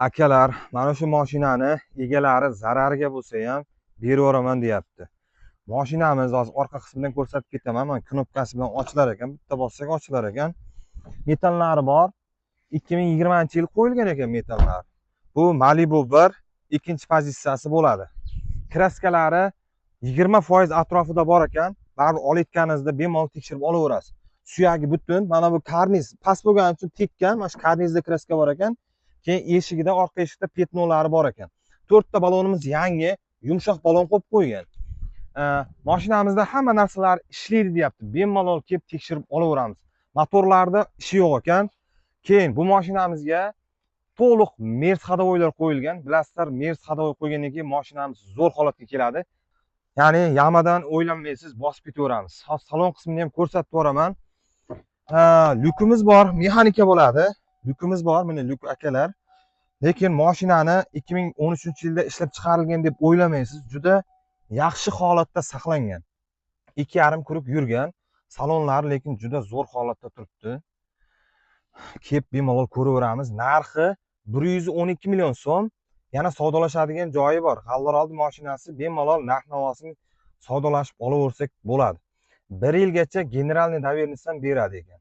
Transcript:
Akalar, mana shu mashinani egalari zararga bo'lsa ham beraveraman deyapti. Mashinamiz hozir orqa qismidan ko'rsatib ketaman. Mana knopkasi bilan ochilar ekan, bitta bossak ochilar ekan. Metallari bor. 2020-yil qo'yilgan ekan metallar. Bu Malibu 1 ikkinchi pozitsiyasi bo'ladi. Kraskalari 20% atrofida bor ekan. Baribir olayotganingizda bemalol tekshirib olaverasiz. Suyagi butun, mana bu karniz past bo'lgani uchun tekkan, mana shu karnizda kraska bor ekan. Keyin eshigida, orqa eshikda пятно lari bor ekan. To'rtta balonimiz yangi, yumshoq balon qo'yib qo'ygan. Mashinamizda hamma narsalar ishlaydi deyapti. Bemalol kelib tekshirib olaveramiz. Motorlarda ishi yo'q ekan. Keyin bu mashinamizga to'liq Merz ходовой lar qo'yilgan. Bilasizlar, Merz ходовой qo'ygandan keyin mashinamiz zo'r holatga keladi. Ya'ni yamadan o'ylanmaysiz, bosib ketaveramiz. Hozir salon qismini ham ko'rsatib boraman. Lyukimiz bor, mexanika bo'ladi. Lyukimiz bor, mana lyuk, akalar. Lekin mashinani 2013-yilda ishlab chiqarilgan deb o'ylamaysiz. Juda yaxshi holatda saqlangan. 2,5 круг yurgan. Salonlari lekin juda zo'r holatda turibdi. Kelib bemalol ko'raveramiz. Narxi 112 million so'm. Yana savdolashadigan joyi bor. G'allaroldi mashinasi, bemalol narx-navosini savdolashib olaversak bo'ladi. Bir yilgacha генеральный доверенность ham beradi ekan.